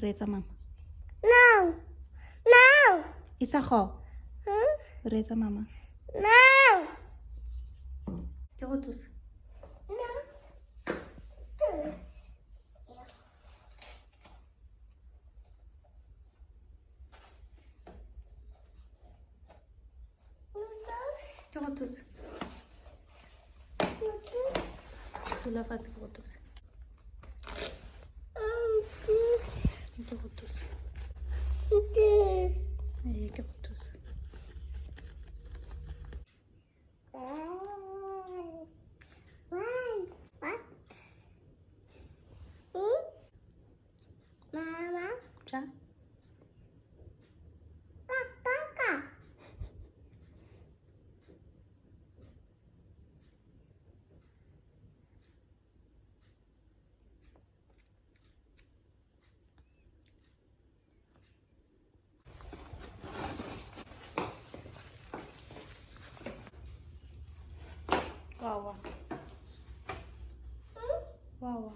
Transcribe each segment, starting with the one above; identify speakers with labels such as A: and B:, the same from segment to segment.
A: Reetsa mama.
B: No. No.
A: Isago.
B: Hmm?
A: Reetsa mama.
B: No.
A: Ke go thusa.
B: No. Thus. Thus.
A: Ke go thusa.
B: Thus.
A: Dula fatshe ke go thuse.
B: Thus.
A: Ke go thuse.
B: Thus.
A: Ee, ke go thuse.
B: Why? What? Hmm? Mama?
A: Ja.
B: Kaka.
A: Wawa. Wawa.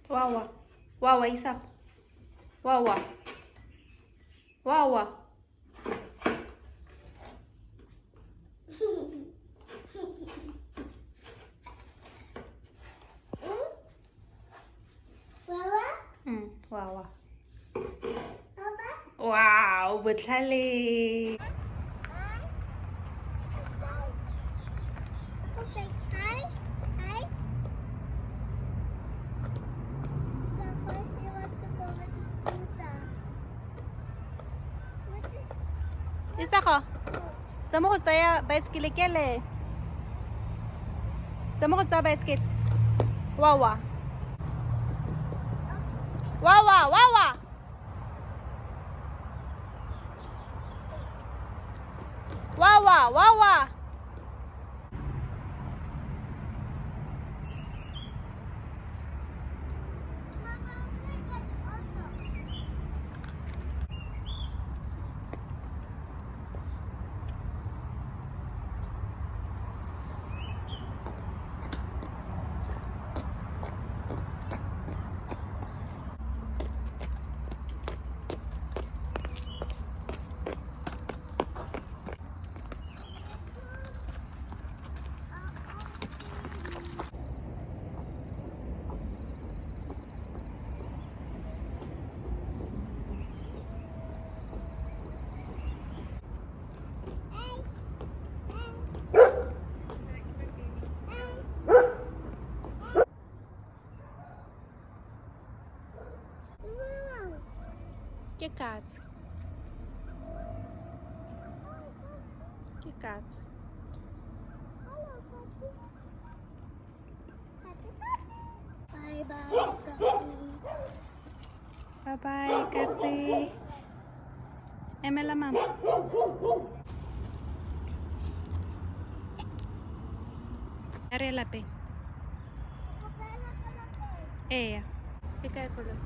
A: Wawa. Wawa, Isago. Wawa. Wawa.
B: Baba?
A: Wawa.
B: Baba?
A: Wow, botlhale.
B: Uncle say hi. Hi. So he wants to go with the scooter. What is
A: Isago. Tsa mo go tsaya baesekele kele. Tsa mo go tsaya baesekele. Wawa. Wawa, wawa. Wawa, wawa.
B: Mama, look at also.
A: Ke katse. Ke katse.
B: Bye bye, Katsi.
A: Bye bye, katse. Emela mama. A re ye lapeng. Ee. E kae koloi?